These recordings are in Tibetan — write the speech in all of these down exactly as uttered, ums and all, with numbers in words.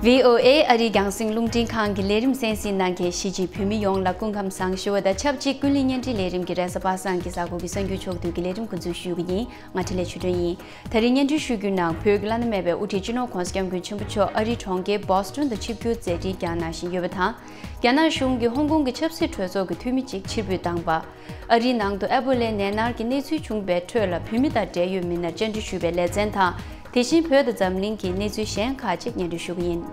བྷི་ཨོ་ཨེ་ཨ་རིའི་རྒྱང་སྲིང་རླུང་འཕྲིན་ཁང་གི་ལས་རིམ་གསན་གཟིགས་གནང་མཁན་གཞིས་བྱེས་བོད་མི་ཡོངས་ལ་སྐུ་ཁམས་བཟང་ཞུ་བ་དང་ཆབས་ཅིག་ཀུན་གླེང་བརྙན་འཕྲིན་ལས་རིམ་གྱི་རེས་གཟའ་པ་སངས་ཀྱི་གཟའ་འཁོར་གྱི་གསར་འགྱུར་ཕྱོགས་བསྡུས་ཀྱི་ལས་རིམ་འགོ་འཛུགས་ཞུ་གི་ཡིན། ང་འཕྲིན་ལས་ཆོས་སྒྲོན་ཡིན། ད་རིང་སྙན་སྒྲོན་ཞུ་རྒྱུའི་ནང་བོད་ཀྱི་བླ་ན་མེད་པའི་དབུ་ཁྲིད་སྤྱི་ནོར་༧གོང་ས་༧སྐྱབས་མགོན་ཆེན་པོ་མཆོག་ཨ་རིའི་གྲོང་ཁྱེར་བོ་སི་ཊོན་དུ་ཆིབས་བསྒྱུར་མཛད་འཕྲིན་བསྐྱངས་གནང་བཞིན་ཡོད་པ་དང་། རྒྱ་ནག་གཞུང་གིས་ཧོང་ཀོང་གི་ཆབ་སྲིད་གྲོས་ཚོགས་ཀྱི་འཐུས་མི་གཅིག་ཕྱིར་འབུད་བཏང་པ། ཨ་རིའི་ནང་དུ་ཨེ་བོ་ལའི་ནད་མནར་གྱི་གནས་ཚུལ་བྱུང་བའི་ཁྲོད་ལ་བོད་མི་དང་འབྲེལ་ཡོད་མི་སྣར་བཅར་འདྲི་ཞུས་པའི་ལེ་ཚན་དང་། དེ་བཞིན་བོད་དང་འཛམ་གླིང་གི་གནས་ཚུལ་གཞན་ཁག་ཅིག་སྙན་སྒྲོན་ཞུ་གི་ཡིན།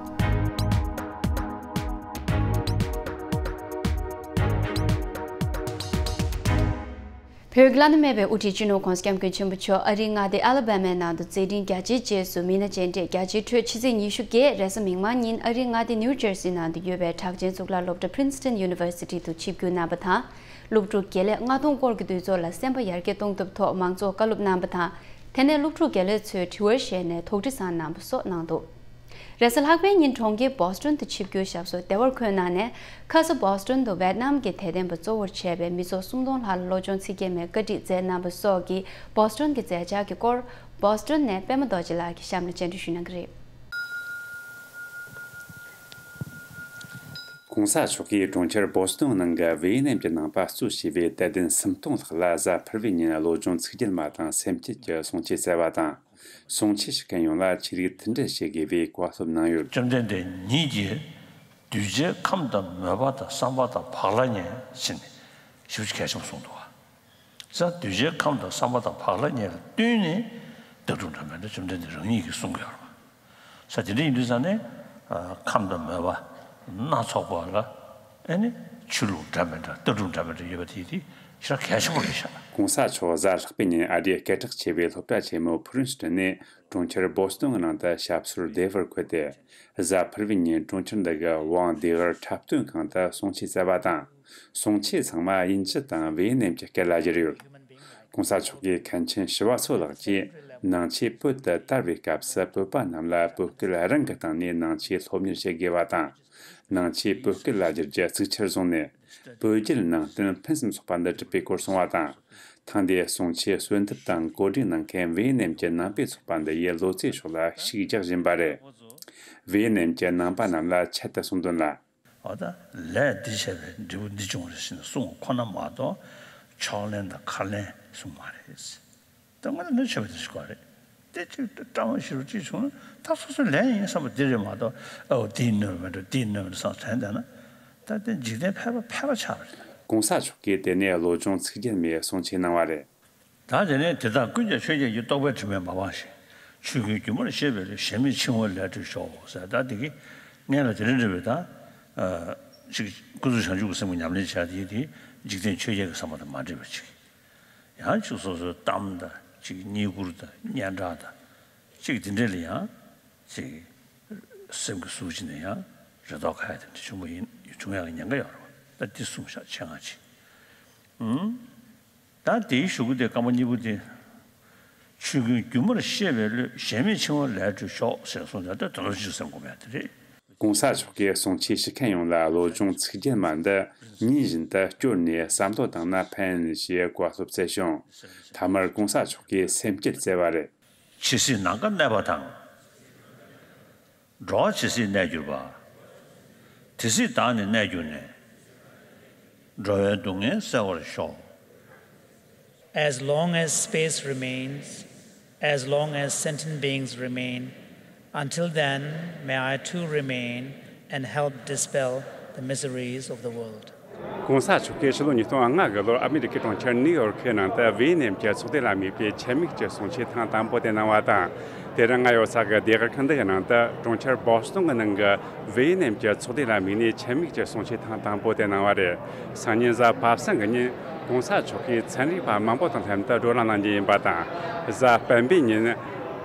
བོད་ཀྱི་བླ་ན་མེད་པའི་དབུ་ཁྲིད་སྤྱི་ནོར་༧གོང་ས་༧སྐྱབས་མགོན་ཆེན་པོ་མཆོག་ཨ་རིའི་མངའ་སྡེ་ཨ་ལ་བྷ་མའི་ནང་དུ་མཛད་འཕྲིན་རྒྱ་ཆེའི་རྗེས་སུ་མི་སྣ་མཇལ་འཕྲད་རྒྱ་ཆེའི་ཁྲོད་ཕྱི་ཚེས་ཉི་ཤུ་བརྒྱད་རེས་གཟའ་མིག་དམར་ཉིན་ཨ་རིའི་མངའ་སྡེ་ནིའུ་ཇར་སི་ནང་དུ་ཡོད་པའི་གྲགས་ཅན་གཙུག་ལག་སློབ་གྲྭ་Princeton University དུ་ཆིབས་བསྒྱུར་གནང་པ་དང་། སློབ་ཕྲུག་བརྒྱད་ལས་ལྔ་སྟོང་སྐོར་གྱི་འདུས་ཚོགས་ལ་སེམས་པ་ཡར་རྒྱས་གཏོང་ཐབས་ཐོག་མང་ཚོགས་བཀའ་སློབ་གནང་པ་དང་། དེ་ནས་སློབ་ཕྲུག་བརྒྱད་ལས་ཚོས་དྲི་བ་བཤད་ནས་དོགས་འདྲི་གསར་གནང་པ་སོགས་གནང་འདུག། རེས་གཟའ་ལྷག་པའི་ཉིན་གྲོང་ཁྱེར་བོ་སི་ཊོན་དུ་ཆིབས་བསྒྱུར་ཞབས་སོར་བདེ་བར་འཁོད་གནང་ནས། ཁ་ས་བོ་སི་ཊོན་དུ་ཝེད་ནམ་གྱི་དད་ལྡན་པ་གཙོ་བོར་བྱས་པའི་མི་ཚོགས་སུམ་སྟོང་ལྷག་ལ་བློ་སྦྱོང་ཚིག་བརྒྱད་མའི་བཀའ་ཁྲིད་མཛད་གནང་པ་སོགས་ཀྱིས་བོ་སི་ཊོན་གྱི་མཛད་འཆར་གྱི་སྐོར་བོ་སི་ཊོན་ནས་པད་མ་རྡོ་རྗེ་ལགས་ཀྱིས་གཤམ་ལ་བཅར་འདྲི་ཞུས་གནང་གི་རེད། ༸གོང་ས་མཆོག་གིས་གྲོང་ཁྱེར་བོ་སི་ཊོན་ནང་གི་ཝེ་ཡེ་ནམ་གྱི་ནང་པ་གཙོས་བྱས་པའི་དད་ལྡན་སུམ་སྟོང་ལྷག་ལ་གཟའ་ཕུར་བུའི་ཉིན་བློ་སྦྱོང་ཚིག་བརྒྱད་མ་དང་སེམས་བསྐྱེད་ཀྱི་གསུང་ཆོས་སྩལ་བ་དང་། གསུང་ཆོས་ཞུ་མཁན་ཡོངས་ལ་ཆོས་ལུགས་མཐུན་སྒྲིལ་བྱེད་དགོས་པའི་བཀའ་སློབ་གནང་ཡོད། བཅོམ་ལྡན་འདས་ཉིད་ཀྱིས་གདུལ་བྱའི་ཁམས་དང་མོས་པ་དང་བསམ་པ་དང་བག་ལ་ཉལ་ཟེར་ནས་ཞེ་པོ་ཅིག་གལ་ཆེན་པོ་གསུངས་འདུག་བ། ས་གདུལ་བྱའི་ཁམས་དང་བསམ་པ་དང་བག་ལ་ཉལ་ལ་བསྟུན་ནས་ལྟ་གྲུབ་འདྲ་མི་འདྲ་བཅོམ་ལྡན་འདས་རང་ཉིད་ཀྱིས་གསུང་གི་ཡོད་རེད་བ། ས་དེ་འདྲ་ཡིན་དུས་ཙང་ནས་ཁམས་དང་མོས་པ་སྣ་ཚོགས་པ་ལ་ཨེ་ནི་ཆོས་ལུགས་འདྲ་མི་འདྲ་ལྟ་གྲུབ་འདྲ་མི་འདྲ་ཡོད་པ་དེ་དེ་ཞེ་དྲག་གལ་ཆེན་པོ་རེད་ཤག། ༸གོང་ས་མཆོག་གཟའ་ལྷག་པའི་ཉིན་ཨ་རིའི་སྐད་གྲགས་ཆེ་བའི་སློབ་གྲྭ་ཆེན་མོ་Princeton ནས་གྲོང་ཁྱེར་བོ་སི་ཊོན་གྱི་ནང་དུ་ཞབས་སོར་བདེ་བར་འཁོད་དེ། གཟའ་ཕུར་བུའི་ཉིན་གྲོང་ཁྱེར་འདི་གི་ཝང་སྡེ་དབར་འཁྲབ་སྟོན་ཁང་དུ་གསུང་ཆོས་སྩལ་བ་དང་། གསུང་ཆོས་ཚང་མ་དབྱིན་ཇི་དང་ཝེ་ཡེ་ནམ་གྱི་སྐད་ལ་བསྒྱུར་ཡོད། ༸གོང་ས་མཆོག་གིས་མཁན་ཆེན་ཞི་བ་འཚོ་ལགས་ཀྱིས་ནང་ཆོས་བོད་དུ་དར་བའི་སྐབས་སུ་བོད་པ་རྣམས་ལ་བོད་སྐད་རང་གི་སྟེང་ནས་ནང་ཆོས་སློབ་གཉེར་བྱེད་དགོས་པ་དང་། ནང་ཆོས་བོད་སྐད་ལ་བསྒྱུར་རྒྱུ་གཙིགས་ཆེར་བཟུང་ནས། བོད་བརྒྱུད་ནང་བསྟན་ཕུན་སུམ་ཚོགས་པ་འདི་གྲུབ་པའི་སྐོར་གསུངས་པ་དང་། ཐེངས་འདིའི་གསུང་ཆོས་གསོལ་འདེབས་དང་གོ་སྒྲིག་གནང་མཁན་ཝེ་ཡེ་ནམ་གྱི་ནང་པའི་ཚོགས་པ་འདི་ཡི་ལོ་ཙཱའི་ཕྱོགས་ལ་ཤུགས་རྒྱག་བཞིན་པ་རེད། ཝེ་ཡེ་ནམ་གྱི་ནང་པ་རྣམས་ལ་ཆེད་དུ་གསུངས་དོན་ལ། འོ་ད་ལས་འདི་བྱས་པས་འབྲས་བུ་འདི་འབྱུང་བ་རེད་ཟེར་ནས་གསུངས་པ་ཁོ་ན་མ་གཏོགས་ཕྱག་ལེན་དང་ཁ་ལེན་གསུངས་མ་རེད། ད་ང་ལ་ནི་ཆོས་པ་དེ་ཞིག་གོ་རེད། དེ་ཅིག་བཀྲ་མ་ཤིས་པ་ཅིག་བྱུང་ན་ད་སོ་སོའི་ལས་ཡིན་བསམ་པ་འདི་རེད་མ་གཏོགས་ཨོ་དེའི་གནོད་པ་མེད་འགྲོ་དེའི་གནོད་པ་མེད་འགྲོ་བསམ་དྲན་བསྡད་ན་ད་དེ་འཇིག་རྟེན་ཕལ་པ་ཕལ་པ་ཆགས་པ་རེད། ༸གོང་ས་མཆོག་གིས་དེ་ནས་བློ་སྦྱོང་ཚིག་བརྒྱད་མའི་གསུང་ཆོས་གནང་བ་རེད། ད་དེ་ནས་དེ་དག་ཀུན་ཀྱང་ཆོས་བརྒྱད་ཀྱི་རྟོག་པའི་དྲི་མས་མ་སྦགས་ཤིང་། ཆོས་ཀུན་སྒྱུ་མར་ཤེས་པའི་བློས་གཞན་མི་འཆིང་བ་ལས་གྲོལ་ཤོག་ཟེར་ད་དེ་གི་སྔན་ལ་དེ་རིང་འདྲ་བའི་ད་ཅིག་ཀུན་རྫོབ་བྱང་ཆུབ་ཀྱི་སེམས་ཀྱི་ཉམས་ལེན་བྱ་དེ་དེ་འཇིག་རྟེན་ཆོས་བརྒྱད་ཀྱི་བསམ་པ་དང་མ་འདྲེས་པ་ཅིག་ཡང་ཅིག་སོ་སོའི་གཏམ་དང་ཅིག་བསྙེན་བཀུར་དང་སྙན་གྲགས་དང་ཅིག་དེ་འདྲས་ལ་ཡང་ཅིག་སེམས་ཀྱི་ཟུར་ཅིག་ནས་ཡང་རེ་དོགས་ཁ་ཡ་དེ་འདྲ་བྱུང་བ་ཡིན་བྱུང་ཡག་གི་ཉེན་ཁ་ཡོད་རེད་བ། ད་འདི་གསུངས་བཞག་ཆེད་མངགས་ཅིག་ཨུམ། ད་དེའི་གཞུག་གུ་དེ་རྐང་པ་གཉིས་པོ་དེ། ཆོས་ཀུན་སྒྱུ་མར་ཤེས་པའི་བློས་གཞན་མི་འཆིང་བ་ལས་གྲོལ་ཤོག་ཟེར་གསུངས་ཏེ་ད་དོན་དུ་ཅིག་སེམས་སྒོམ་ཡག་དེ་རེད། ༸གོང་ས་མཆོག་གིས་གསུང་ཆོས་ཞུ་མཁན་ཡོངས་ལ་བློ་སྦྱོང་ཚིག་བརྒྱད་མ་འདི་ཉིན་བཞིན་དུ་སྐྱོར་ནས་བསམ་བློ་བཏང་ན་ཕན་ཞེས་བཀའ་སློབ་སྩལ་ཞིང་། མཐའ་མར་༸གོང་ས་མཆོག་གིས་སེམས་བསྐྱེད་སྩལ་བ་རེད། ཇི་སྲིད་ནམ་མཁའ་གནས་པ་དང་། འགྲོ་བ་ཇི་སྲིད་གནས་གྱུར་པ། དེ་སྲིད་བདག་ནི་གནས་གྱུར་ནས། འགྲོ་བའི་སྡུག་བསྔལ་སེལ་བར་ཤོག། As long as space remains, as long as sentient beings remain, until then, may I too remain and help dispel the miseries of the world. ༸གོང་ས་མཆོག་གིས་ཕྱི་ལོ་ཉིས་སྟོང་ལྔ་གི་ལོར་ཨ་མི་རི་ཀའི་གྲོང་ཁྱེར་ནིའུ་ཡོར་ཁའི་ནང་དུ་ཝེ་ཡེ་ནམ་གྱི་ཚོགས་སྡེ་ལ་དམིགས་པའི་ཆེད་དམིགས་ཀྱི་གསུང་ཆོས་ཐེངས་དང་པོ་དེ་གནང་བ་དང་། དེ་རིང་ང་ཡོད་ས་གི་སྡེ་དགེ་ཁང་འདི་གི་ནང་དུ་གྲོང་ཁྱེར་བོ་སི་ཊོན་གྱི་ནང་གི་ཝེ་ཡེ་ནམ་གྱི་ཚོགས་སྡེ་ལ་དམིགས་ནས་ཆེད་དམིགས་ཀྱི་གསུང་ཆོས་ཐེངས་དང་པོ་དེ་གནང་བ་རེད། སང་ཉིན་གཟའ་པ་སངས་ཀྱི་ཉིན་༸གོང་ས་མཆོག་གིས་ཚན་རིག་པ་མང་པོ་དང་ལྷན་དུ་བགྲོ་གླེང་གནང་རྒྱུ་ཡིན་པ་དང་། གཟའ་སྤེན་པའི་ཉིན་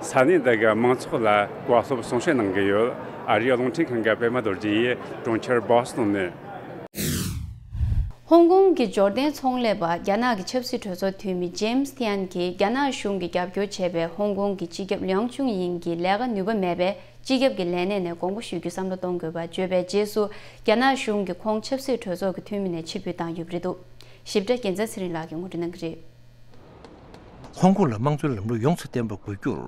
ས་གནས་འདི་གི་མང་ཚོགས་ལ་བཀའ་སློབ་གསུང་བཤད་གནང་གི་ཡོད། ཨ་རིའི་རླུང་འཕྲིན་ཁང་གི་པད་མ་རྡོ་རྗེ་ཡིས་གྲོང་ཁྱེར་བོ་སི་ཊོན་ནས། ཧོང་ཀོང་གི་འབྱོར་ལྡན་ཚོང་ལས་པ་རྒྱ་ནག་གི་ཆབ་སྲིད་གྲོས་ཚོགས་འཐུས་མི་ཇེམ་སི་ཐི་ཡན་གྱིས་རྒྱ་ནག་གཞུང་གིས་རྒྱབ་སྐྱོར་བྱས་པའི་ཧོང་ཀོང་གི་སྤྱི་ཁྱབ་ལིའུ་ཅུན་ཡིང་གི་ལས་ཀ་ནུས་པ་མེད་པས་སྤྱི་ཁྱབ་ཀྱི་ལས་གནས་ནས་དགོངས་པ་ཞུ་རྒྱུ་བསམ་བློ་གཏོང་དགོས་པ་བརྗོད་པའི་རྗེས་སུ། རྒྱ་ནག་གཞུང་གིས་ཁོང་ཆབ་སྲིད་གྲོས་ཚོགས་ཀྱི་འཐུས་མི་ནས་ཕྱིར་འབུད་བཏང་ཡོད་པ་རེད་འདུག། ཞིབ་ཕྲ་རྒྱལ་མཚན་ཚེ་རིང་ལགས་ཀྱིས་ངོ་སྤྲོད་གནང་གི་རེད། ཧོང་ཀོང་ལ་དམངས་གཙོའི་ལམ་ལུགས་ཡོངས་སུ་བརྟན་པ་དགོས་རྒྱུར་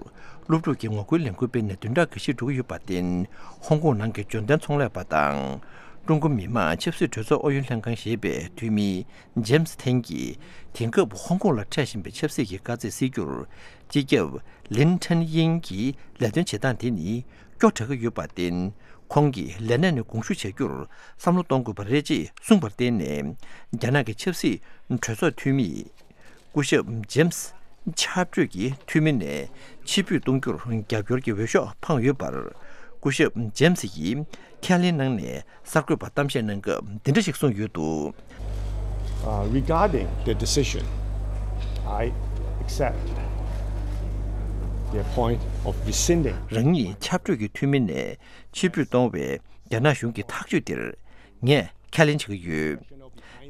སློབ་ཕྲུག་གི་ངོ་རྒོལ་ལས་འགུལ་སྤེལ་ནས་བདུན་ཕྲག་འགའ་ཤས་འགྲོ་གི་ཡོད་པར་བརྟེན། ཧོང་ཀོང་ནང་གི་འབྱོར་ལྡན་ཚོང་ལས་པ་དང་ཀྲུང་གོ་མི་དམངས་ཆབ་སྲིད་གྲོས་ཚོགས་ཨུ་ཡོན་ལྷན་ཁང་ཞེས་པའི་འཐུས་མི་ཇེམ་སི་ཐེན་གྱིས། དེང་སྐབས་ཧོང་ཀོང་ལ་འཕྲད་བཞིན་པའི་ཆབ་སྲིད་ཀྱི་དཀའ་ཚེགས་སེལ་རྒྱུར། སྤྱི་ཁྱབ་ལིན་ཁྲེན་དབྱིང་གིས་ལས་དོན་བྱེད་སྟངས་དེ་ནི་སྐྱོ་དྲགས་ཀྱི་ཡོད་པར་བརྟེན། ཁོང་གིས་ལས་གནས་ནས་དགོངས་ཞུ་བྱ་རྒྱུར་བསམ་བློ་གཏོང་དགོས་པ་རེད་ཅེས་གསུངས་པར་བརྟེན་ནས། རྒྱ་ནག་གི་ཆབ་སྲིད་གྲོས་ཚོགས་འཐུས་མི། སྐུ་ཞབས་ཇེམ་སི་ཆར་པ་ཀྲོད་ཀྱི་འཐུས་མི་ནས་ཕྱིར་འབུད་གཏོང་རྒྱུར་རྒྱབ་སྐྱོར་གྱི་འོས་ཤོག་འཕངས་ཡོད་པར། སྐུ་ཞབས་ཇེམ་སི་ཡིས་ཁས་ལེན་གནང་ནས་གསར་འགོད་པར་གཏམ་བཤད་གནང་སྐབས་འདི་འདྲ་ཞིག་གསུངས་ཡོད་འདུག། Uh, regarding the decision, I accept their point of rescinding. རང་ཉིད་ཆར་པ་ཀྲོད་ཀྱི་འཐུས་མི་ནས་ཕྱིར་འབུད་གཏོང་བའི་རྒྱ་ནག་གཞུང་གི་ཐག་གཅོད་དེར་ངས་ཁས་ལེན་བྱེད་ཀྱི་ཡོད།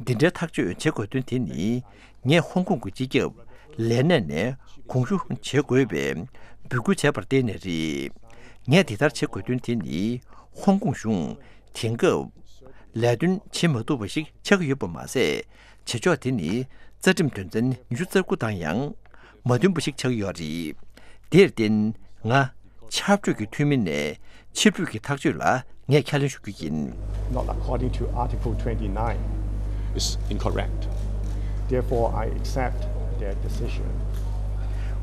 འདི་འདྲའི་ཐག་གཅོད་བྱེད་དགོས་དོན་དེ་ནི། ངས་ཧོང་ཀོང་གི་སྤྱི་ཁྱབ་ལས་གནས་ནས་དགོངས་ཞུ་བྱེད་དགོས་པའི་འབོད་སྐུལ་བྱས་པར་བརྟེན་ནས་རེད། ངས་དེ་ལྟར་བྱེད་དགོས་དོན་དེ་ནི། ཧོང་ཀོང་གཞུང་དེང་སྐབས་ལས་དོན་བྱེད་མ་ཐུབ་པ་ཞིག་ཆགས་ཀྱི་ཡོད་པ་མ་ཟད། བྱེད་ཕྱོགས་དེ་ནི་རྩ་ཁྲིམས་དོན་ཚན་ཉི་ཤུ་རྩ་དགུ་དང་ཡང་མ་མཐུན་པ་ཞིག་ཆགས་ཀྱི་ཡོད་རེད། དེར་བརྟེན། ང་ཆར་པ་ཀྲོད་ཀྱི་འཐུས་མི་ནས་ཕྱིར་འབུད་ཀྱི་ཐག་གཅོད་ལ་ངས་ཁས་ལེན་ཞུ་རྒྱུ་ཡིན། Not according to Article twenty-nine is incorrect. Therefore, I accept their decision.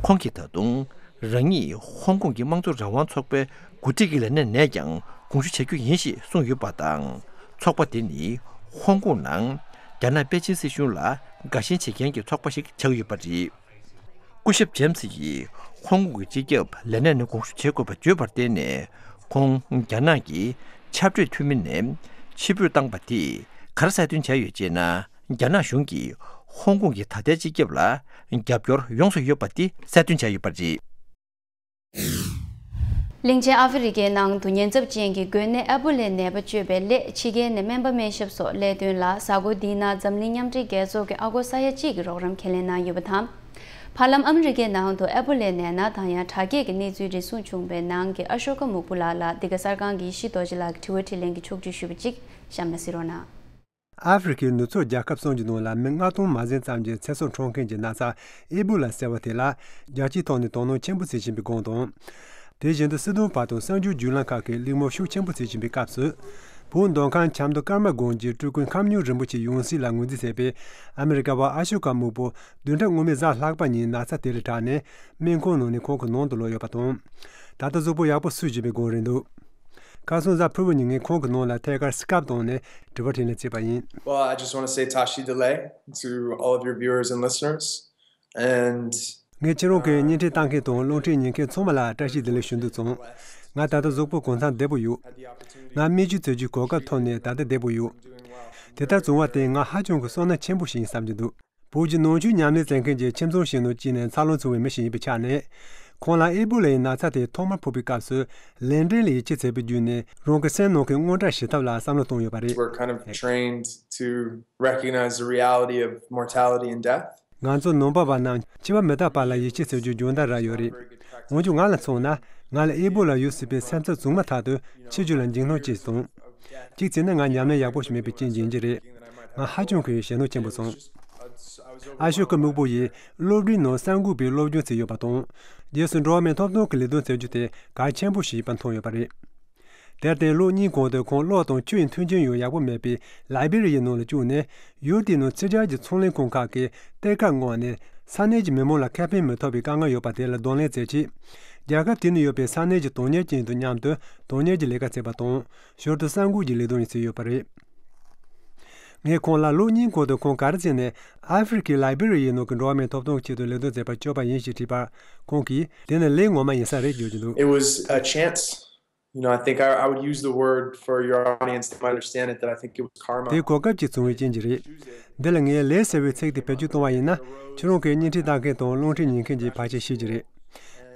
ཁོང་གིས་ད་དུང་རང་ཉིད་ཧོང་ཀོང་གི་དམངས་གཙོ་རང་དབང་ཚོགས་པའི་འགོ་ཁྲིད་ཀྱི་ལས་གནས་ནས་ཀྱང་དགོངས་ཞུ་བྱ་རྒྱུ་ཡིན་ཞེས་གསུངས་ཡོད་པ་དང་། ཚོགས་པ་དེ་ནི་ཧོང་ཀོང་ནང་རྒྱ་ནག་པེ་ཅིན་སྲིད་གཞུང་ལ་དགའ་ཞེན་བྱེད་མཁན་གྱི་ཚོགས་པ་ཞིག་ཆགས་ཡོད་པ་རེད། སྐུ་ཞབས་ཇེམ་སི་ཡིས་ཧོང་ཀོང་གི་སྤྱི་ཁྱབ་ལས་གནས་ནས་དགོངས་ཞུ་བྱེད་དགོས་པ་བརྗོད་པར་བརྟེན་ནས། ཁོང་རྒྱ་ནག་གི་ཆར་པ་ཀྲོད་འཐུས་མི་ནས་ཕྱིར་འབུད་བཏང་པ་དེས་ག་རེ་གསལ་སྟོན་བྱས་ཡོད་ཅེ་ན། རྒྱ་ནག་གཞུང་གིས་ཧོང་ཀོང་གི་ད་ལྟའི་སྤྱི་ཁྱབ་ལ་རྒྱབ་སྐྱོར་ཡོངས་སུ་ཡོད་པ་དེ་གསལ་སྟོན་བྱས་ཡོད་པ་རེད། གླིང་ཆེན་ཨ་ཧྥེ་རི་ཁའི་ནང་དུ་ཉེན་ཚབས་ཅན་གྱི་འགོས་ནད་ཨེ་པོ་ལའི་ནད་པ་བཅོས་པའི་སླད་ཕྱི་རྒྱལ་ནས་སྨན་པ་སྨན་ཞབས་སོགས་སླད་དོན་ལ་གཟའ་འཁོར་འདིའི་ནང་འཛམ་གླིང་མཉམ་འབྲེལ་རྒྱལ་ཚོགས་ཀྱི་ཨ་སྒོར་ས་ཡ་གཅིག་གི་རོགས་རམ་ཁས་ལེན་གནང་ཡོད་པ་དང་། ཧྥ་ལམ་ཨ་མི་རི་ཀའི་ནང་དུ་ཨེ་པོ་ལའི་ནད་མནར་དང་ཡང་དྲག་སྐྱེད་ཀྱི་གནས་ཚུལ་རེ་ཟུང་བྱུང་བའི་ནང་གི་ཨ་ཤོ་ཀ་སྨུག་པོ་ལགས་ལ་འདི་ག་གསར་ཁང་གི་ཡེ་ཤེས་རྡོ་རྗེ་ལགས་ཀྱིས་དྲི་བ་དྲིས་ལན་གྱི་ཕྱོགས་བསྒྲིགས་ཞུས་པ་གཅིག་གཤམ་ལ་གཟིགས་རོགས་གནང་། ཨ་ཧྥེ་རི་ཁའི་ནུབ་ཕྱོགས་རྒྱལ་ཁབ་གསུམ་གྱི་ནང་ལ་མི་ལྔ་སྟོང་མ་ཟིན་ཙམ་གྱི་ཚེ་སྲོག་འཕྲོག་མཁན་གྱི་ན་ཚ་ཨེ་བོ་ལ་ཟེར་བ་དེ་ལ་རྒྱལ་སྤྱིའི་ཐོག་ནས་དོ་སྣང་ཆེན་པོ་བྱེད་བཞིན་པའི་སྒང་དང་། དེ་བཞིན་དུ་སྲིད་དོན་པ་དང་གསར་འགྱུར་བརྒྱུད་ལམ་ཁག་གིས་གླེང་མོལ་ཤུགས་ཆེན་པོ་བྱེད་བཞིན་པའི་སྐབས་སུ། བོད་མདོ་ཁམས་ཆབ་མདོ་ཀརྨ་དགོན་གྱི་སྤྲུལ་སྐུ་ཁམས་སྨྱོན་རིན་པོ་ཆེ་ཡང་སྲིད་ལ་ངོས་འཛིན་བྱས་པའི་ཨ་མི་རི་ཀ་བ་ཨ་ཤོ་ཀ་སྨུག་པོ་བདུན་ཕྲག་སྔོན་མའི་གཟའ་ལྷག་པ་ཉིན་ན་ཚ་དེ་ལས་དྲག་ནས་སྨན་ཁང་ནང་ནས་ཁོང་གི་ནང་དུ་ལོག་ཡོད་པ་དང་། ད་ལྟ་གཟུགས་པོ་ཡག་པོ་བཟོས་བཞིན་པའི་སྒང་རེད་འདུག། ཁ་སང་གཟའ་ཕུར་བུ་ཉིན་ངས་ཁོང་གི་ནང་ལ་ཐད་ཀར་སི་ཀེབ་བཏང་ནས་དྲི་བ་དྲིས་ལན་བྱས་པ་ཡིན། Well, I just want to say Tashi Delek to all of your viewers and listeners. And ངས་ཁྱེད་རང་གི་བརྙན་འཕྲིན་ལྟ་མཁན་དང་རླུང་འཕྲིན་ཉན་མཁན་ཚང་མ་ལ་བཀྲ་ཤིས་བདེ་ལེགས་ཞུ་འདོད་བྱུང་། ང་ད་ལྟ་གཟུགས་པོ་གང་འཚམ་བདེ་པོ་ཡོད། ང་སྨན་བཅོས་བྱེད་རྒྱུའི་གོ་སྐབས་ཐོབ་ནས་ད་ལྟ་བདེ་པོ་ཡོད། དེ་ལྟར་བྱུང་བ་དེ་ང་ཧ་ཅང་གི་བསོད་ནམས་ཆེན་པོ་ཞིག་ཡིན་བསམ་གྱི་འདུག། བོད་ཀྱི་ནང་ཆོས་ཉམས་ལེན་མཛད་མཁན་གྱི་ཁྱིམ་ཚང་ཞིག་ནང་སྐྱེས་ནས་འཚར་ལོངས་བྱུང་བའི་མི་ཞིག་ཡིན་པའི་ཆ་ནས། ཁོང་ལ་ཨེ་བོ་ལའི་ན་ཚ་དེ་ཐོག་མར་ཕོག་པའི་སྐབས་སུ་ལན་ཀྲན་ལ་ཡིད་ཆེས་བྱས་པའི་བརྒྱུད་ནས་རང་གི་སེམས་ནང་གི་དངངས་སྐྲག་ཞི་ཐབས་ལ་བསམ་བློ་གཏོང་ཡོད་པ་རེད། We're kind of trained to recognize the reality of mortality and death. ང་ཚོ་ནང་པ་བ་རྣམས་འཆི་བ་མི་རྟག་པ་ལ་ཡིད་ཆེས་བྱེད་རྒྱུ་སྦྱོང་བརྡར་རག་ཡོད་རེད། འོན་ཀྱང་ང་ལ་མཚོན་ན། ང་ལ་ཨེ་བོ་ལ་ཡོད་སྲིད་པའི་སེམས་འཚབ་བྱུང་མ་ཐག་ཏུ་འཆི་རྒྱུ་ལ་འཇིགས་སྣང་སྐྱེས་སོང་། གཅིག་བྱས་ན་ང་ཉམས་ལེན་ཡག་པོ་ཞིག་མེད་པའི་རྐྱེན་ཡིན་གྱི་རེད། ང་ཧ་ཅང་གི་ཞེད་སྣང་ཆེན་པོ་སོང་། ཨ་ཤོ་ཀ་སྨུག་པོ་ཡིས་སློབ་གྲྭའི་ནང་གསར་འགོད་པའི་སློབ་སྦྱོང་བྱས་ཡོད་པ་དང་། རྗེས་སུ་འགྲོ་བ་མིའི་ཐོབ་ཐང་གི་ལས་དོན་བྱ་རྒྱུ་དེ་གལ་ཆེན་པོ་ཞིག་ཡིན་པ་མཐོང་ཡོད་པ་རེད། དེར་བརྟེན་ལོ་གཉིས་གོང་དུ་ཁོང་གློག་དང་ཆུ་ཡི་མཐུན་རྐྱེན་ཡང་ཡག་པོ་མེད་པའི་ལའི་བེ་རི་ཡའི་ནང་ལ་བཅུག་ནས། ཡུལ་དེའི་ནང་ཕྱི་རྒྱལ་གྱི་ཚོང་ལས་ཁང་ཁག་གིས་གཏེར་ཁ་བསྔོགས་ནས་ས་གནས་ཀྱི་མི་མང་ལ་ཁེ་ཕན་མི་ཐོགས་པའི་དཀའ་ངལ་ཡོད་པ་དེ་ལ་གདོང་ལེན་མཛད་ཆེད། རྒྱལ་ཁབ་དེ་ནང་ཡོད་པའི་ས་གནས་ཀྱི་དོན་གཉེར་ཅན་དང་མཉམ་དུ་དོན་གཉེར་གྱི་ལས་ཀ་བྱས་པ་དང་། ཞོར་དུ་གསར་འགོད་ཀྱི་ལས་དོན་ཡང་བྱས་ཡོད་པ་རེད། ངས་ཁོང་ལ་ལོ་གཉིས་གོང་དུ་ཁོང་ག་རེ་བྱས་ནས་ཨ་ཧྥེ་རི་ཁའི་ལའི་བེ་རི་ཡའི་ནང་གི་འགྲོ་བ་མིའི་ཐོབ་ཐང་ཆེད་དུ་ལས་དོན་མཛད་པར་བསྐྱོད་པ་ཡིན་ཞེས་དྲིས་པར། ཁོང་གིས་དེ་ནི་ལས་ངོ་མ་ཡིན་ས་རེད་བརྗོད་ཀྱི་འདུག། It was a chance. You know, I think I, I would use the word for your audience, they might understand it, that I think it was karma. དེ་གོ་སྐབས་ཀྱིས་བྱུང་བའི་རྐྱེན་གྱིས་རེད། འདི་ལ་ངས་ལས་ཟེར་བའི་ཚིག་དེ་བེད་སྤྱོད་གཏོང་བ་ཡིན་ན། ཁྱེད་རང་གི་བརྙན་འཕྲིན་ལྟ་མཁན་དང་རླུང་འཕྲིན་ཉན་མཁན་གྱིས་ཕལ་ཆེར་ཤེས་ཀྱི་རེད།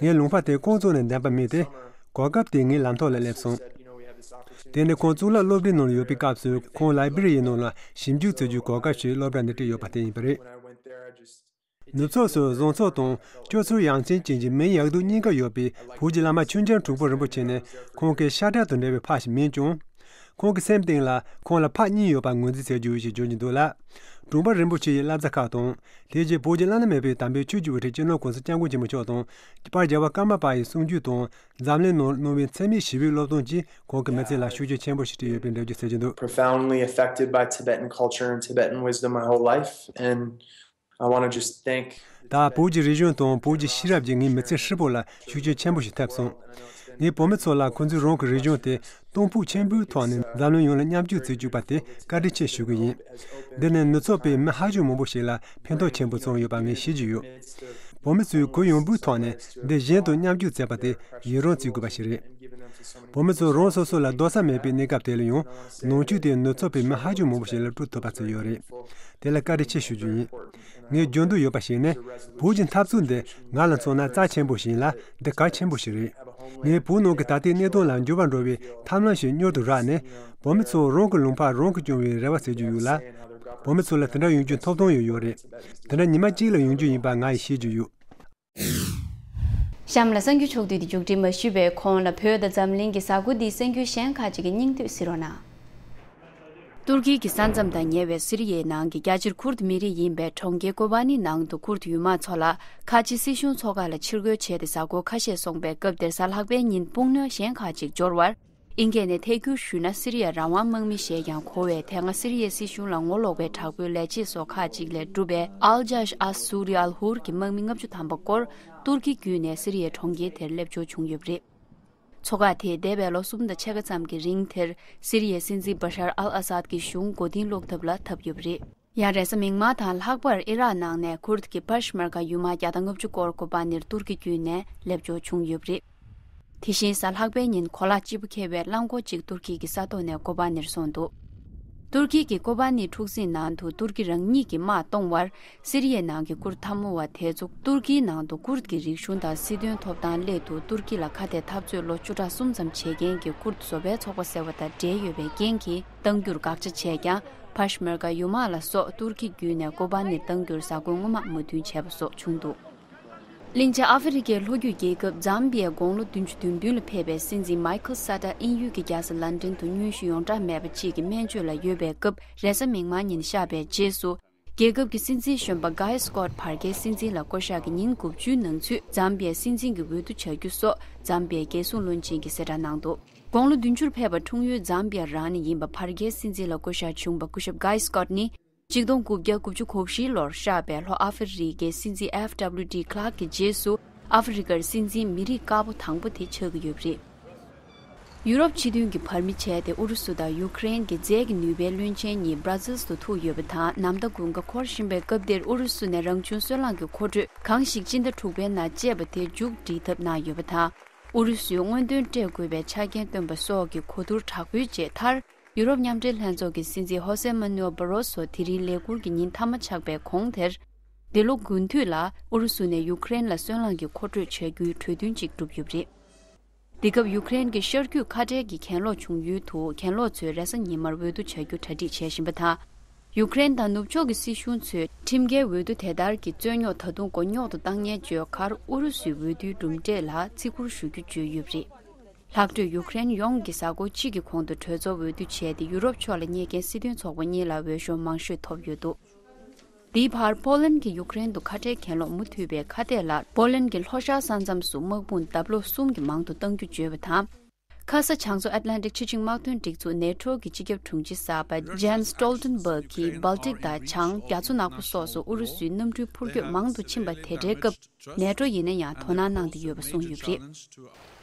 ངའི་ལུང་པ་དེ་ཀོང་ཙོ་ནས་འདེམས་པ་མིན་ཏེ། གོ་སྐབས་དེ་ངའི་ལམ་ཐོག་ལ་སླེབས་སོང་། དེ་ནི་ཁོང་གཙུག་ལག་སློབ་གྲྭའི་ནང་ལ་ཡོད་པའི་སྐབས་སུ་ཁོང་ལའི་བེ་རི་ཡའི་ནང་ལ་ཞིབ་འཇུག་བྱེད་རྒྱུའི་གོ་སྐབས་ཤིག་སློབ་གྲྭ་ནས་སྤྲད་ཡོད་པ་དེ་ཡིན་པ་རེད། ནུབ་ཕྱོགས་སུ་བཟང་ཕྱོགས་དང་སྤྱོད་ཚུལ་ཡ་མཚན་ཅན་གྱི་མིང་ཡག་སྡུག་གཉིས་ཀ་ཡོད་པའི་བོད་ཀྱི་བླ་མ་ཆོས་རྒྱལ་དྲུག་པ་རིན་པོ་ཆེ་ནི་ཁོང་གི་ཤ་ཁྲག་དང་འབྲེལ་བའི་ཕ་ཞིག་མིན་ཀྱང་། ཁོང་གི་སེམས་གཏིང་ལ་ཁོང་ལ་ཕ་གཉིས་ཡོད་པ་ངོས་འཛིན་བྱེད་རྒྱུ་ཞེས་བརྗོད་ཀྱི་འདུག་ལ། གྲོང་པ་རིན་པོ་ཆེ་ཡི་བསླབ་བྱ་ཁག་དང་། དེ་རྗེས་བོད་ཀྱི་བླ་ན་མེད་པའི་དམ་པའི་ཆོས་ཀྱི་དབུ་ཁྲིད་སྤྱི་ནོར་༸གོང་ས་༸སྐྱབས་མགོན་ཆེན་པོ་མཆོག་དང་། དཔལ་རྒྱལ་བ་ཀརྨ་པ་ཡི་གསུང་བརྒྱུད་དང་། འཛམ་གླིང་ནང་གནང་བའི་འཚེ་མེད་ཞི་བའི་སློབ་སྟོན་བཅས་ཁོང་གི་མི་ཚེ་ལ་ཤུགས་རྐྱེན་ཆེན་པོ་ཞིག་སྤྲད་ཡོད་པའི་འགྲེལ་བརྗོད་བྱེད་ཀྱི་འདུག Profoundly affected by Tibetan culture and Tibetan wisdom my whole life, and I want to just thank. ད་བོད་ཀྱི་རིག་གཞུང་དང་བོད་ཀྱི་ཤེས་རབ་ཀྱིས་ངའི་མི་ཚེ་ཧྲིལ་པོ་ལ་ཤུགས་རྐྱེན་ཆེན་པོ་ཞིག་ཐེབས་སོང་། ངས་བོད་མི་ཚོ་ལ་ཁོང་ཚོས་རང་གི་རིག་གཞུང་དེ་གཏོང་ཕོད་ཆེན་པོའི་ཐོག་ནས་འཛམ་གླིང་ཡོངས་ལ་མཉམ་སྤྱོད་བྱེད་བཅུག་པ་དེ་བཀའ་དྲིན་ཆེ་ཞུ་གི་ཡིན། འདི་ནི་ནུབ་ཕྱོགས་པའི་མི་ཧ་ཅང་མང་པོ་ཞིག་ལ་ཕན་ཐོགས་ཆེན་པོ་བྱུང་ཡོད་པ་ངས་ཤེས་ཀྱི་ཡོད། བོད་མི་ཚོས་གུ་ཡངས་པོའི་ཐོག་ནས་འདི་གཞན་དང་མཉམ་སྤྱོད་བྱས་པ་དེ་ཡི་རང་བྱེད་དགོས་པ་ཞིག་རེད། བོད་མི་ཚོ་རང་སོ་སོ་ལ་སྡོད་ས་མེད་པའི་གནས་སྐབས་དེ་ལ་ཡང་ནང་ཆོས་དེ་ནུབ་ཕྱོགས་པའི་མི་ཧ་ཅང་མང་པོ་ཞིག་ལ་སྤྲོད་ཐུབ་པ་བྱས་ཡོད་རེད། དེ་ལ་བཀའ་དྲིན་ཆེ་ཞུ་རྒྱུ་ཡིན། ངས་བརྗོད་འདོད་ཡོད་པ་ཞིག་ནི། བོད་ཀྱི་འཐབ་རྩོད་འདི་ང་ལ་མཚོན་ན་རྩ་ཆེན་པོ་ཞིག་ཡིན་ལ་འདི་གལ་ཆེན་པོ་ཞིག་རེད། ངས་བོད་ནང་གི་ད་ལྟའི་གནས་སྟངས་ལ་འགྱུར་བ་འགྲོ་བའི་ཐབས་ལམ་ཞིག་མྱུར་དུ་རག་ནས། བོད་མི་ཚོ་རང་གི་ལུང་པ་རང་གིས་སྐྱོང་བའི་རེ་བ་བྱེད་རྒྱུ་ཡོད་ལ། བོད་མི་ཚོ་ལ་དེ་འདྲ་ཡོང་རྒྱུའི་ཐོབ་ཐང་ཡང་ཡོད་རེད། དེ་འདྲ་ཉི་མ་གཅིག་ལ་ཡོང་རྒྱུ་ཡིན་པ་ང་ཡིས་ཤེས་ཀྱི་ཡོད། གཤམ་ལ་གསར་འགྱུར་ཕྱོགས་བསྡུས་དེ་མཇུག་སྒྲིལ་མ་ཞུས་པའི་གོང་ལ་བོད་དང་འཛམ་གླིང་གི་གཟའ་འཁོར་འདིའི་གསར་འགྱུར་གཞན་ཁག་ཅིག་གི་སྙིང་བསྡུས་གཟིགས་རོགས་གནང་། ཏུར་ཀི་གི་ས་མཚམས་དང་ཉེ་བའི་སི་རི་ཡའི་ནང་གི་རྒྱ་ཆེར་ཁུར་དུ་མི་རིགས་ཡིན་པའི་གྲོང་ཁྱེར་ཀོ་པ་ནི་ནང་དུ་ཁུར་དུ་ཡུལ་དམག་ཚོ་ལ་ཁ་ཆེ་སྲིད་གཞུང་ཚོགས་ཁག་ལ་ཕྱིར་རྒོལ་བྱས་ཏེ་གཟའ་འཁོར་ཁ་ཤས་སོང་པའི་སྐབས་དེར་གཟའ་ལྷག་པའི་ཉིན་དཔུང་སྣོན་གཞན་ཁག་ཅིག་འབྱོར་བར། ཨིན་སྐད་ནས་ཐད་སྒྱུར་ཞུས་ན་སི་རི་ཡ་རང་དབང་དམག་མི་ཞེས་ཀྱང་གོ་བས་དེ་སྔ་སི་རི་ཡའི་སྲིད་གཞུང་ལ་ངོ་ལོག་པའི་དྲག་པོའི་ལས་བྱེད་སོགས་ཁག་ཅིག་ལས་གྲུབ་པའི་ཨལ་ཇཱཤ་ཨ་སུ་རི་ཨལ་ཧུར་གྱི་དམག་མི་ལྔ་བཅུ་ཐམ་པ་སྐོར་ཏུར་ཀི་བརྒྱུད་ནས་སི་རི་ཡའི་གྲོང་ཁྱེར་དེར་སླེབས་འབྱོར་བྱུང་ཡོད་པ་རེད། ཚོགས་ཁག་དེས་འདས་པའི་ལོ་གསུམ་དང་ཕྱེད་ཀ་ཙམ་གྱི་རིང་དེར་སི་རི་ཡའི་སྲིད་འཛིན་བ་ཤར་ཨལ་ཨ་སཱད་ཀྱི་གཞུང་མགོ་རྟིང་སློག་ཐབས་ལ་འཐབ་ཡོད་པ་རེད། ཡང་རེས་གཟའ་མིག་དམར་དང་ལྷག་པར་ཨི་རག་ནང་ནས་ཁུར་ཌི་ཀི་པཱཤ་མར་ག་ཡུལ་དམག་བརྒྱ་དང་ལྔ་བཅུ་སྐོར་ཀོ་པ་ནིར་ཏུར་ཀི་བརྒྱུད་ནས་སླེབས་འབྱོར་བྱུང་ཡོད་པ་རེད། དེ་བཞིན་གཟའ་ལྷག་པའི་ཉིན་གོ་ལག་སྐྱིད་པོ་འཁེལ་བའི་རླངས་འཁོར་གཅིག་ཏུར་ཀི་གི་ས་ཐོག་ནས་ཀོ་པ་ནིར་སོང་འདུག་ཏུར་ཀི་གི་ཀོ་པ་ནི་འཁྲུག་འཛིང་ནང་དུ་ཏུར་ཀི་རང་ཉིད་ཀྱིས་དམག་གཏོང་བར། སི་རི་ཡའི་ནང་གི་ཀུར་ཌི་འཐབ་མོ་བ་དེ་ཚོ་ཏུར་ཀིའི་ནང་དུ་ཀུར་ཌི་གི་རིག་གཞུང་དང་སྲིད་དོན་ཐོབ་ཐང་སླད་དུ་ཏུར་ཀི་ལ་ཁ་གཏད་འཐབ་རྩོད་ལོ་བཅུ་ཕྲག་གསུམ་ཙམ་བྱེད་མཁན་གྱི་ཀུར་ཌི་བཟོ་པའི་ཚོགས་པ་ཟེར་བ་དང་འབྲེལ་ཡོད་པའི་རྐྱེན་གྱིས་གཏང་རྒྱུར་དགག་བྱ་བྱས་ཀྱང་། པཱཤ་མར་ག་ཡུལ་དམག་ལ་སོགས་ཏུར་ཀི་བརྒྱུད་ནས་ཀོ་པ་ནིར་གཏང་རྒྱུར་གཟའ་འཁོར་སྔོན་མ་མོས་མཐུན་བྱས་པ་སོགས་བྱུང་འདུག་གླིང་ཆེན་ཨ་ཧྥེ་རི་ཁའི་ལྷོ་རྒྱུད་རྒྱལ་ཁབ་ཛམ་བི་ཡའི་དགུང་ལོ་བདུན་ཅུ་དོན་བདུན་ལ་ཕེབས་པའི་སྲིད་འཛིན་མའི་ཁལ་ས་ཏྲ་དབྱིན་ཡུལ་གྱི་རྒྱལ་ས་ལན་ཀྲན་དུ་དངོས་གཞི་ཡོངས་གྲགས་མེད་པ་གཅིག་གི་སྨན་བཅོས་ལ་ཡོད་པའི་སྐབས། རེས་གཟའ་མིག་དམར་ཉིན་གཤེགས་པའི་རྗེས་སུ། རྒྱལ་ཁབ་ཀྱི་སྲིད་འཛིན་གཞོན་པ་གྷའི་སྐོད་བར་བརྒལ་སྲིད་འཛིན་ལ་བསྐོ་གཞག་གི་ཉིན་དགུ་བཅུའི་ནང་ཚུད་ཛམ་བི་ཡའི་སྲིད་འཛིན་གྱི་འོས་བསྡུ་བྱ་རྒྱུ་སོགས་ཛམ་བི་ཡའི་རྒྱལ་སྲུང་བློན་ཆེན་གྱིས་གསལ་བསྒྲགས་གནང་འདུག་དགུང་ལོ་བདུན་ཅུར་ཕེབས་པ་འཁྲུངས་ཡུལ་ཛམ་བི་ཡ་རང་ནས་ཡིན་པ་བར་བརྒལ་སྲིད་འཛིན་ལ་བསྐོ་གཞག་བྱུང་བ་སྐུ་ཞབས་གྷའི་སྐོད་ནི། ཆིག་སྟོང་དགུ་བརྒྱ་དགུ་བཅུ་གོ་བཞི་ལོར་གཤེགས་པའི་ལྷོ་ཨ་ཧྥེ་རི་ཁའི་སྲིད་འཛིན་ཨེཕ་ཌབ་ལིའུ་ཌི་ཁ་ལག་གི་རྗེས་སུ་ཨ་ཧྥེ་རི་ཁར་སྲིད་འཛིན་མི་རིགས་དཀར་པོ་དང་པོ་དེ་ཆགས་ཀྱི་ཡོད་པ་རེད། ཡུ་རོབ་སྤྱི་མཐུན་གྱི་བར་མི་བྱས་ཏེ་ཨུ་རུ་སུ་དང་ཡུ་ཀེ་རེན་གྱི་རྫས་ཀྱི་ནུས་པའི་བློན་ཆེན་གཉིས་སྦྲ་ཛིལ་དུ་ཐུག་ཡོད་པ་དང་། ནམ་ཟླ་དགུན་ཁ་འཁོར་བཞིན་པའི་སྐབས་འདིར་ཨུ་རུ་སུ་ནས་རང་བྱུང་སོལ་རླངས་ཀྱི་མཁོ་སྤྲོད་གང་ཞིག་སྤྱི་ཟླ་དྲུག་པའི་ནང་སྤྱད་པ་དེ་མཇུག་སྒྲིལ་ཐབས་གནང་ཡོད་པ་དང་། ཨུ་རུ་སུས་སྔོན་ཐོན་སྤྲད་དགོས་པའི་ཆ་རྐྱེན་བཏོན་པ་སོགས་ཀྱི་གོ་བསྡུར་དྲག་པོའི་རྗེས་མཐར། ཡུ་རོབ་མཉམ་འབྲེལ་ལྷན་ཚོགས་ཀྱི་སྲིད་འཛིན་ཧོ་སེ་མ་ནུ་ཨེལ་བྷ་རོ་སོ་དེ་རིང་ལས་ཁུར་གྱི་ཉིན་མཐའ་མ་ཆགས་པའི་གོང་དེར། འདི་ལོ་དགུན་དུས་ལ་ཨུ་རུ་སུ་ནས་ཡུ་ཀེ་རེན་ལ་སོལ་རླངས་ཀྱི་མཁོ་སྤྲོད་བྱ་རྒྱུའི་གྲོས་མཐུན་ཅིག་གྲུབ་ཡོད་པ་རེད། འདི་སྐབས་ཡུ་ཀེ་རེན་གྱི་ཤར་རྒྱུད་ཁ་བྲལ་གྱི་གྱེན་ལོག་བྱུང་ཡུལ་དུ་གྱེན་ལོག་ཚོས་རེས་གཟའ་ཉི་མར་འོས་བསྡུ་བྱ་རྒྱུ་གྲ་སྒྲིག་བྱེད་བཞིན་པ་དང་། ཡུ་ཀེ་རེན་དང་ནུབ་ཕྱོགས་ཀྱི་སྲིད་གཞུང་ཚོས་ཁྲིམས་འགལ་འོས་བསྡུ་དེ་ལྟར་གྱི་རྩོད་རྙོག་ད་དུང་མགོ་རྙོག་ཏུ་བཏང་ཉེན་བཅོས་ཁར་ཨུ་རུ་སུའི་འོས་བསྡུའི་གྲུབ་འབྲས་ལ་བརྩི་བཀུར་ཞུ་རྒྱུ་བརྗོད་ཡོད་པ་རེད། ལྷག་འཕྲོས་ཡུ་ཀེ་རེན་ཡོངས་ཀྱི་གཟའ་འཁོར་གཅིག་གི་གོང་དུ་གྲོས་ཚོགས་འོས་བསྡུ་བྱས་ཏེ་ཡུ་རོབ་ཕྱོགས་ལ་བསྙད་མཁན་སྲིད་དོན་ཚོགས་པ་གཉིས་ལ་འོས་ཤོག་མང་ཤོས་ཐོབ་ཡོད་འདུག་འདིའི་བར་པོ་ལན་གྱིས་ཡུ་ཀེ་རེན་དུ་ཁ་བྲལ་གྱེན་ལོག་མུ་མཐུད་པའི་ཁ་གཏད་ལ་པོ་ལན་གྱི་ལྷོ་ཤར་ས་མཚམས་སུ་དམག་དཔུང་ལྡབ་ལོག་གསུམ་གྱི་མང་དུ་གཏང་རྒྱུ་བརྗོད་པ་དང་། ཁ་ས་བྱང་མཚོ་ཨེཊ་ལན་ཊིག་ཕྱི་ཆིངས་དམག་དོན་སྒྲིག་འཛུགས་ནེ་ཊོ་གི་སྤྱི་ཁྱབ་དྲུང་ཆེ་གསར་པ་ཇན་སི་ཊོལ་ཊེན་བྷག་གིས་སྦལ་ཊིག་དང་བྱང་རྒྱ་མཚོ་ནག་པོ་སོགས་སུ་ཨུ་རུ་སུའི་གནམ་གྲུའི་འཕུར་སྐྱོད་མང་དུ་ཕྱིན་པ་དེ་འདྲའི་སྐབས། ནེ་ཊོ་ཡིན་ན་ཡང་དོ་སྣང་གནང་བསྡད་ཡོད་པ་གསུངས་ཡོད་པ་རེད།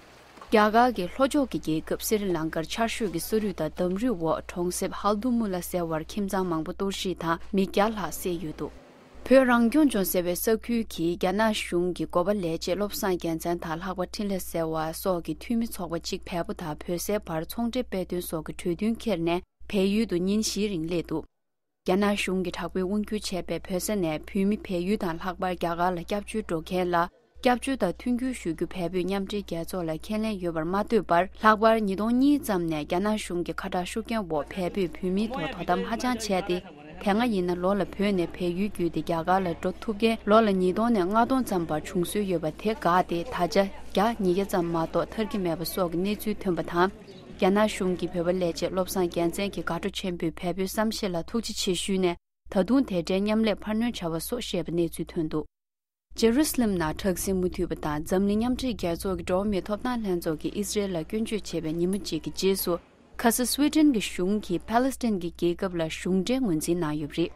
རྒྱ་གར་གྱི་ལྷོ་ཕྱོགས་ཀྱི་རྒྱལ་ཁབ་སི་རི་ལང་ཀར་ཆར་ཞོད་ཀྱི་ས་རུད་དང་འདམ་རུད་འོག་གྲོང་གསེབ་ཧལ་དུ་མུ་ལ་ཟེར་བར་ཁྱིམ་ཚང་མང་པོ་གཏོར་བཤིག་དང་མི་བརྒྱ་ལྷག་བསད་ཡོད་འདུག་བོད་རང་སྐྱོང་ལྗོངས་ཟེར་བའི་ས་ཁུལ་གྱིས་རྒྱ་ནག་གཞུང་གི་འགོ་པ་ལས་བྱེད་བློ་བཟང་རྒྱལ་མཚན་དང་ལྷག་པ་འཕྲིན་ལས་ཟེར་བ་སོགས་ཀྱི་འཐུས་མི་ཚོགས་པ་གཅིག་བལ་པོ་དང་བོད་སའི་བར་ཚོང་འབྲེལ་དཔེ་སྟོན་སོགས་ཀྱི་གྲོས་མཐུན་འཁྱེར་ནས་བལ་ཡུལ་དུ་ཉིན་བཞིའི་རིང་སླེབས་འདུག་རྒྱ་ནག་གཞུང་གིས་དྲག་པོའི་དབང་སྒྱུར་བྱས་པའི་བོད་ས་ནས་བོད་མི་བལ་ཡུལ་དང་ལྷག་པར་རྒྱ་གར་ལ་སྐྱབས་བཅོལ་འགྲོ་མཁན་ལ་སྐྱབས་བཅོལ་དང་མཐུན་འགྱུར་ཞུ་རྒྱུ་བལ་བོད་མཉམ་འབྲེལ་རྒྱལ་ཚོགས་ལ་ཁས་ལེན་ཡོད་པར་མ་ལྟོས་པར། ལྷག་པར་ཉིས་སྟོང་གཉིས་ཙམ་ནས་རྒྱ་ནག་གཞུང་གི་ཁ་གྲག་ཤུགས་རྐྱེན་འོག་བལ་བོད་བོད་མིའི་ཐོག་དོ་དམ་ཧ་ཅང་བྱས་ཏེ། དེ་སྔ་ཡིན་ན་ལོ་ལ་བོད་ནས་བལ་ཡུལ་བརྒྱུད་དེ་རྒྱ་གར་ལ་འགྲོ་ཐུབ་མཁན་ལོ་ལ་ཉིས་སྟོང་ནས་ལྔ་སྟོང་ཙམ་བར་བྱུང་སྲོལ་ཡོད་པ་དེ་འགག་སྟེ། ད་ཆ་བརྒྱ་ཉིས་བརྒྱ་ཙམ་མ་གཏོགས་ཐར་གྱི་མེད་པ་སོགས་ཀྱི་གནས་ཚུལ་ཐོན་པ་དང་། རྒྱ་ནག་གཞུང་གི་བོད་པ་ལས་བྱེད་བློ་བཟང་རྒྱལ་མཚན་གྱིས་དགའ་སྤྲོ་ཆེན་པོས་བལ་པོའི་བསམ་ཤེས་ལ་ཐུགས་རྗེ་ཆེ་ཞུས་ནས། ད་དུང་དེ་འདྲའི་མཉམ་ལས་འཕར་སྣོན་བྱ་བ་སོགས་བཤད་པའི་གནས་ཚུལ་ཐོན་འདུག་ཇེ་རུ་སི་ལེམ་ནང་དྲག་ཟིང་མུ་མཐུད་པ་དང་འཛམ་གླིང་མཉམ་འབྲེལ་རྒྱལ་ཚོགས་ཀྱི་འགྲོ་བ་མིའི་ཐོབ་ཐང་ལྷན་ཚོགས་ཀྱིས་ཨི་སི་རེལ་ལ་སྐྱོན་བརྗོད་བྱས་པའི་ཉིན་མོ་གཅིག་གི་རྗེས་སུ། ཁ་ས་སུའི་ཏན་གྱི་གཞུང་གིས་ཕཱ་ལེ་སི་ཏན་གྱི་རྒྱལ་ཁབ་ལ་གཞུང་འབྲེལ་ངོས་འཛིན་གནང་ཡོད་པ་རེད།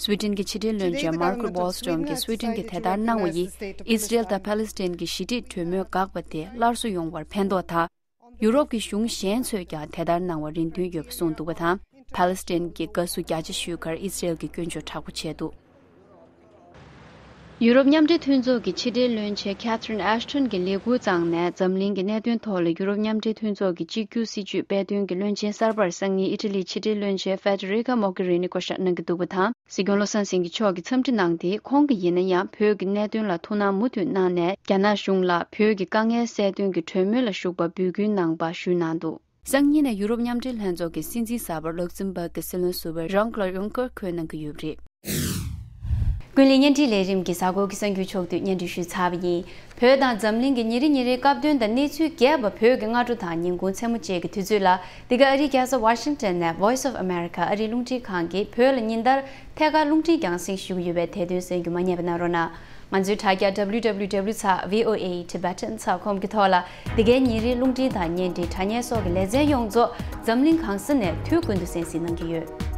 སུའི་ཏན་གྱི་ཕྱི་འབྲེལ་བློན་ཆེན་མར་ཀོ་ཝོལ་སྟྲོམ་གྱིས་སུའི་ཏན་གྱིས་དེ་ལྟར་གནང་བ་ཡིས་ཨི་སི་རེལ་དང་ཕཱ་ལེ་སི་ཏན་གྱི་ཞི་འགྲིག་གྲོས་མོལ་འགག་པ་དེ་སླར་གསོ་ཡོང་བར་ཕན་ཐོགས་དང་། ཡུ་རོབ་ཀྱི་གཞུང་གཞན་ཚོས་ཀྱང་དེ་ལྟར་གནང་བར་རེ་འདུན་ཡོད་པ་གསུངས་འདུག་པ་དང་། ཕཱ་ལེ་སི་ཏན་གྱིས་དགའ་བསུ་རྒྱ་ཆེ་ཞུས་ཁར་ཨི་སི་རེལ་གྱིས་སྐྱོན་བརྗོད་དྲག་པོ་བྱས་འདུག་ཡུ་རོབ་མཉམ་འབྲེལ་མཐུན་ཚོགས་ཀྱི་ཕྱི་འབྲེལ་བློན་ཆེན་ཁེ་ཐི་རིན་ཨེ་ཤི་ཐོན་གྱིས་ལས་འཁུར་བསྩངས་ནས་འཛམ་གླིང་གི་གནད་དོན་ཐོག་ལ་ཡུ་རོབ་མཉམ་འབྲེལ་མཐུན་ཚོགས་ཀྱི་གཅིག་གྱུར་སྲིད་བྱུས་སྤེལ་དོན་གྱི་བློན་ཆེན་གསར་པར་སང་ཉིན་ཨི་ཊ་ལིའི་ཕྱི་འབྲེལ་བློན་ཆེན་ཧྥེ་ཏེ་རི་ཁ་མོག་གེ་རི་ནི་བསྐོ་བཞག་གནང་གི་འདུག་པ་དང་། སྲིད་སྐྱོང་བློ་བཟང་སེང་གེ་མཆོག་གིས་འཚམས་འདྲི་གནང་སྟེ། ཁོང་གིས་ཡིན་ན་ཡང་བོད་ཀྱི་གནད་དོན་ལ་ཐུགས་སྣང་མུ་མཐུད་གནང་ནས། རྒྱ་ནག་གཞུང་ལ་བོད་ཀྱི་དཀའ་ངལ་སེལ་དོན་གྱི་གྲོས་མོལ་ལ་ཞུགས་པར་འབོད་སྐུལ་གནང་པ་ཞུས་གནང་འདུག་སང་ཉིན་ནས་ཡུ་རོབ་མཉམ་འབྲེལ་ལྷན་ཚོགས་ཀྱི་སྲིད་འཛིན་གསར་པར་ལག་ཟམ་བྷག་གི་སྲིད་བློན་ཟུར་པ་ཇང་ཀློད་ཡུང་ཀར་འཁོད་གནང་གི་ཡོད་པ་རེད། ཀུན་གླེང་བརྙན་འཕྲིན་ལས་རིམ་གྱི་གཟའ་འཁོར་གྱི་གསར་འགྱུར་ཕྱོགས་བསྡུས་སྙན་སྒྲོན་ཞུས་ཚར་བ་ཡིན། བོད་དང་འཛམ་གླིང་གི་ཉིན་རེ་ཉིན་རེའི་སྐབས་དོན་དང་གནས་ཚུལ་རྒྱས་པ་བོད་ཀྱི་སྔ་དྲོ་དང་ཉིན་གུང་མཚན་མོ་བཅས་ཀྱི་དུས་ཚོད་ལ། འདི་ག་ཨ་རིའི་རྒྱལ་ས་ཝ་ཤིང་ཊོན་ནས་Voice of America ཨ་རིའི་རླུང་འཕྲིན་ཁང་གིས་བོད་ལ་ཉིན་ལྟར་ཐད་ཀར་རླུང་འཕྲིན་རྒྱང་སྲིང་ཞུ་གི་ཡོད་པས་དེ་དོན་གསན་རྒྱུ་མ་བསྙེལ་བ་གནང་རོགས་གནང་། ང་ཚོའི་དྲ་རྒྱ་W W W ཚེག་V O A Tibetan ཚེག་ཁོམ་གྱི་ཐོག་ལ། འདི་གའི་ཉིན་རེའི་རླུང་འཕྲིན་དང་བརྙན་འཕྲིན་དྲ་བརྙན་སོགས་ཀྱི་ལེ་ཚན་ཡོངས་རྫོགས་འཛམ་གླིང་གང་ས་ནས་དུས་ཀུན་ཏུ་གསན་གཟིགས་གནང་གི་ཡོད།